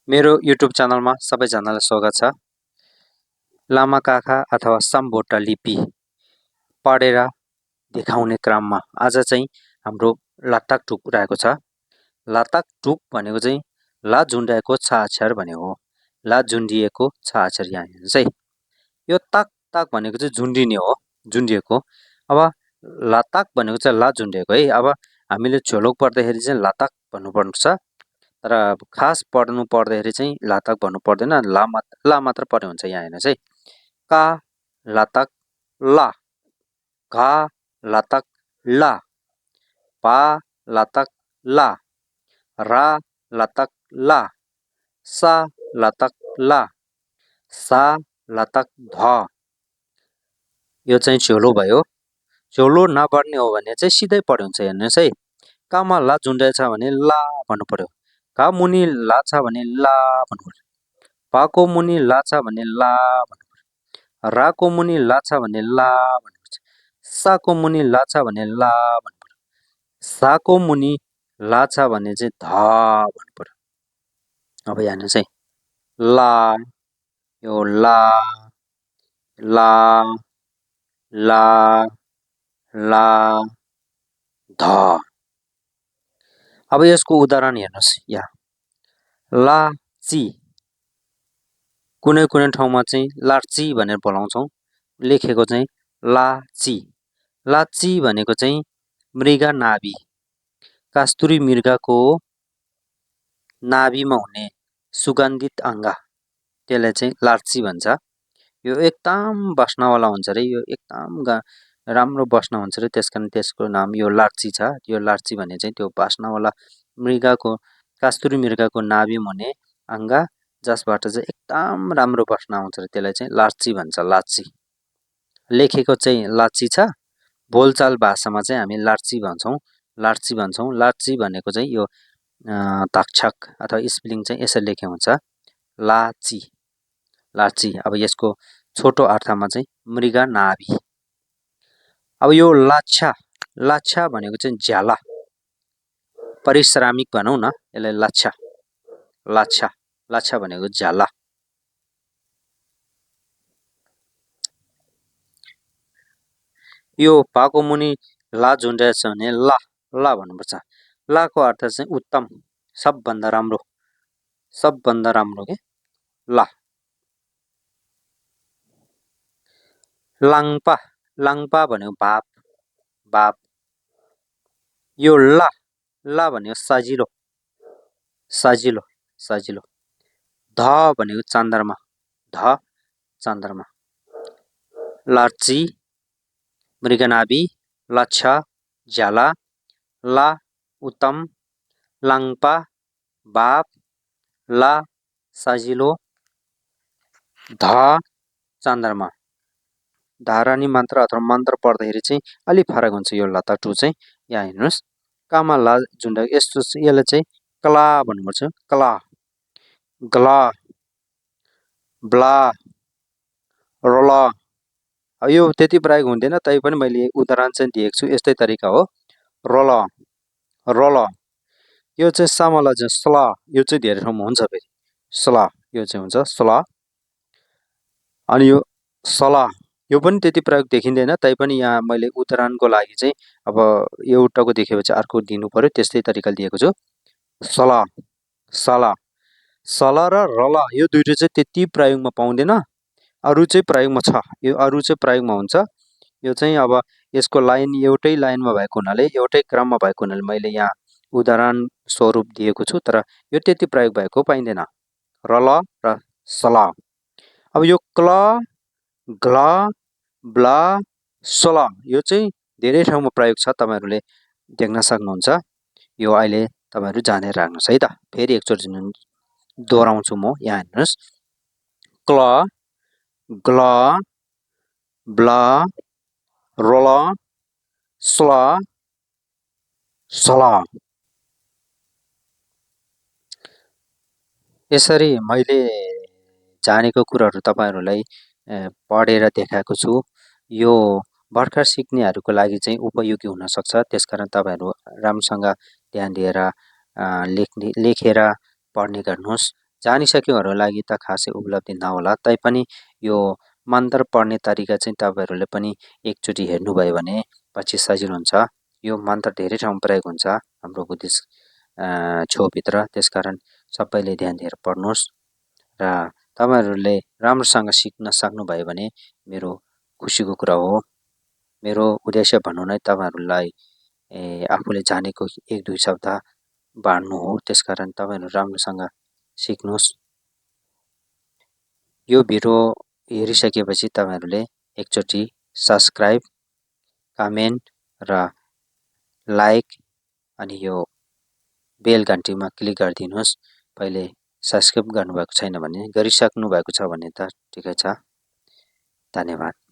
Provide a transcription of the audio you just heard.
मेरो युट्युब च्यानलमा सबैजनालाई स्वागत छ। लामा काखा अथवा सम्बोटा लिपि पढेर देखाउने क्रममा आज चाहिँ हाम्रो लाताक टुक रहेको छ। लाताक टुक भनेको चाहिँ ला झुन्ड्याएको छ अक्षर भनेको हो। ला झुन्डिएको छ अक्षर यहाँ हेर्नुहोस् है। यो ताक ताक भनेको चाहिँ झुन्डिने हो, झुन्डिएको। अब लाताक भनेको चाहिँ ला झुन्डिएको है। अब हामीले झोलुक पढ्दाखेरि चाहिँ लाताक भन्नुपर्छ, तर खास पढ्नु पर्दाखेरि चाहिँ लाताक भन्नु पर्दैन, ला मात्र पढ्ने हुन्छ। यहाँ हेर्नुहोस् है। का लाताक ला, घा लाताक ला, पा लाताक ला, रा लाताक ला, सा लाताक ला, सा लाताक ध। यो चाहिँ झोलो भयो। झोलो नपढ्ने हो भने चाहिँ सिधै पढ्यो हुन्छ। हेर्नुहोस् है। कामा ला झुन्ड्या छ भने ला भन्नु पर्यो। का मुनि ला छ भने ला भन्नु पर्यो। पाको मुनि ला छ भने ला भन्नु पर्यो। राको मुनि ला छ भने ला भन्नु पर्छ। साको मुनि ला छ भने ला भन्नु पर्यो। साको मुनि ला छ भने चाहिँ ध भन्नु पर्यो। अब हेर्नुहोस् है। ला, यो ला, ला, ला, ला, ध। अब यसको उदाहरण हेर्नुहोस् यहाँ। लाची, कुनै कुनै ठाउँमा चाहिँ लाची भनेर बोलाउँछौँ। लेखेको चाहिँ लाची। लाची भनेको चाहिँ मृगा नाभि, कस्तुरी मृगको नाभिमा हुने सुगन्धित अङ्ग, त्यसलाई चाहिँ लाची भन्छ। यो एकदम बस्नवाला हुन्छ रे। यो एकदम राम्रो बस्न हुन्छ रे, त्यसकारण त्यसको नाम यो लाची छ। यो लाची भने चाहिँ त्यो बस्नवाला मृगको, कस्तुरी मृगको नाभिमा हुने अङ्ग, जसबाट चाहिँ एकदम राम्रो बस्न आउँछ रे, त्यसलाई चाहिँ लाची भन्छ। लाची लेखेको चाहिँ लाची छ, बोलचाल भाषामा चाहिँ हामी लाची भन्छौँ। लाची भन्छौँ। लाची भनेको चाहिँ यो ताक्षक अथवा स्पेलिङ चाहिँ यसरी लेखेको हुन्छ, लाची, लाची। अब यसको छोटो अर्थमा चाहिँ मृगा नाभि। अब यो लाछा, लाछा भनेको चाहिँ ज्याला, परिश्रमिक भनौँ न, यसलाई लाछा, लाछा, लाछा भनेको ज्याला। यो पाको मुनि ला झुन्ड्या छ भने ला, ला भन्नुपर्छ। लाको अर्थ चाहिँ उत्तम, सबभन्दा राम्रो, सबभन्दा राम्रो के ला। लाङपा, लाङपा भनेको बाप, बाप। यो ला, ला भनेको सजिलो, सजिलो, सजिलो। ध भनेको चन्द्रमा, ध चन्द्रमा। लाची, मृगनाभि, लच्छा, ज्याला, ला उत्तम, लाङपा बाप, ला सजिलो, ध चन्द्रमा। धारानी मन्त्र अथवा मन्त्र पढ्दाखेरि चाहिँ अलि फरक हुन्छ यो लाताक टु चाहिँ। यहाँ हेर्नुहोस्। कामा ला झुन्डा, यस्तो यसलाई चाहिँ कला भन्नुपर्छ। कला, गला, ब्ला, रोला। यो त्यति प्रयोग हुँदैन, तैपनि मैले उदाहरण चाहिँ दिएको छु। यस्तै तरिका हो। रोला, रोला। यो चाहिँ सामला चाहिँ स्ला, यो चाहिँ धेरै ठाउँमा हुन्छ फेरि स्ला, यो चाहिँ हुन्छ स्ला। अनि यो सला, यो पनि त्यति प्रयोग देखिँदैन, तैपनि यहाँ मैले उदाहरणको लागि चाहिँ अब एउटाको देखेपछि अर्को दिनु पर्यो, त्यस्तै तरिकाले दिएको छु। सला, सला, सला र रला यो दुईटै चाहिँ त्यति प्रयोगमा पाउँदैन, अरू चाहिँ प्रयोगमा छ। यो अरू चाहिँ प्रयोगमा हुन्छ। यो चाहिँ अब यसको लाइन एउटै लाइनमा भएको हुनाले, एउटै क्रममा भएको हुनाले मैले यहाँ उदाहरण स्वरूप दिएको छु, तर यो त्यति प्रयोग भएको पाइँदैन। रला र सला। अब यो क्ला, ग्ला, ब्ला, सोला यो चाहिँ धेरै ठाउँमा प्रयोग छ, तपाईहरुले देख्न सक्नुहुन्छ। यो अहिले तपाईहरु जानेर राख्नुस् है त। फेरि एकचोटि दोहोऱ्याउँछु म। यहाँ हेर्नुस्। क्ला, ग्ला, ब्ला, रोला, स्ला, सला। यसरी मैले जानेको कुराहरु तपाईहरुलाई पढेर देखाएको छु। यो भर्खर सिक्नेहरुको लागि चाहिँ उपयोगी हुन सक्छ, त्यसकारण तपाईहरु राम्रोसँग ध्यान दिएर लेखेर पढ्ने गर्नुहोस्। जानिसकेकोहरूको लागि त खासै उपलब्धि नहोला, तैपनि यो मन्त्र पढ्ने तरिका चाहिँ तपाईँहरूले पनि एकचोटि हेर्नुभयो भने पछि सजिलो हुन्छ। यो मन्त्र धेरै ठाउँमा प्रयोग हुन्छ हाम्रो बुद्धिस्ट छौभित्र, त्यसकारण सबैले ध्यान दिएर पढ्नुहोस् र तपाईँहरूले राम्रोसँग सिक्न सक्नुभयो भने मेरो खुसीको कुरा हो। मेरो उद्देश्य भन्नु नै तपाईँहरूलाई आफूले जानेको एक दुई शब्द बाँड्नु हो, त्यसकारण तपाईँहरू राम्रोसँग सिक्नुहोस्। यो भिडियो हेरिसकेपछि तपाईँहरूले एकचोटि सब्सक्राइब, कमेन्ट र लाइक अनि यो बेल घन्टीमा क्लिक गरिदिनुहोस्। पहिले सब्सक्राइब गर्नुभएको छैन भने गरिसक्नु भएको छ भने त ठिकै छ। धन्यवाद।